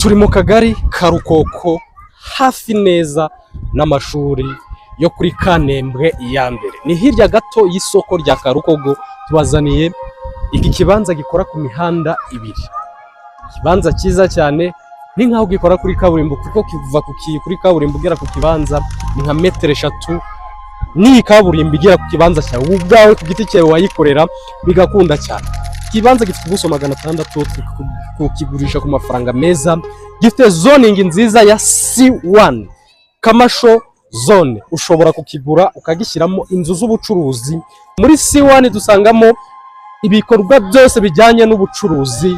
Turi mu kagari ka Rukoko, hafi neza n'amashuri yo kuri Kanembwe ya mbere, ni hirya gato y'isoko rya Karukogo. Tubazaniye iki kibanza gikora ku mihanda ibiri, ikibanza cyiza cyane, ni nkaho gikora kuri kaburimbo, kuko kiva kuri kaburimbo ugera ku kibanza ni nka metero 3. N'iyi kaburimbo igera ku kibanza cyawe, wowe ubwawe ku giti cyawe wayikorera bigakunda cyane. Ikibanza gifite ubuso 600, turi kukigurisha ku mafaranga meza. Gifite zoning nziza ya C1 commercial zone, ushobora kukigura ukagishyiramo inzu z'ubucuruzi. Muri C1 dusangamo ibikorwa byose bijyanye n'ubucuruzi.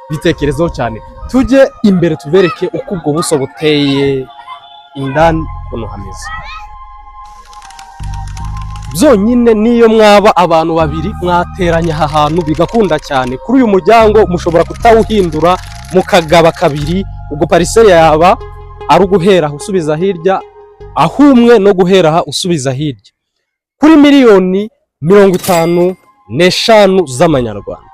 Bitekerezeho cyane. Tujye imbere tubereke uko ubwo buso buteye indani, ukuntu hameze. Byonyine niyo mwaba abantu babiri, mwateranya aha hantu bigakunda cyane. Kuri uyu muryango mushobora kutawuhindura, mukagaba kabiri. Ubwo parcelle yaba ari uguhera aha usubiza hirya, aho umwe no guhera aha usubiza hirya. Kuri miliyoni 55 z'amanyarwanda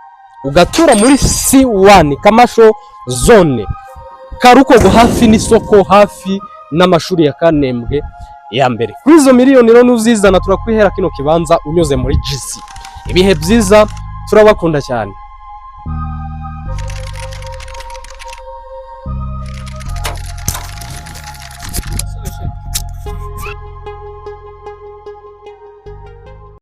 ugatura muri C1 commercial zone, Karukogo, hafi n'isoko, hafi n'amashuri ya Kanembwe ya mbere. Kuri izo miliyoni rero nuzizana, turakwihera kino kibanza unyuze muri GC. Ibihe byiza, turabakunda cyane.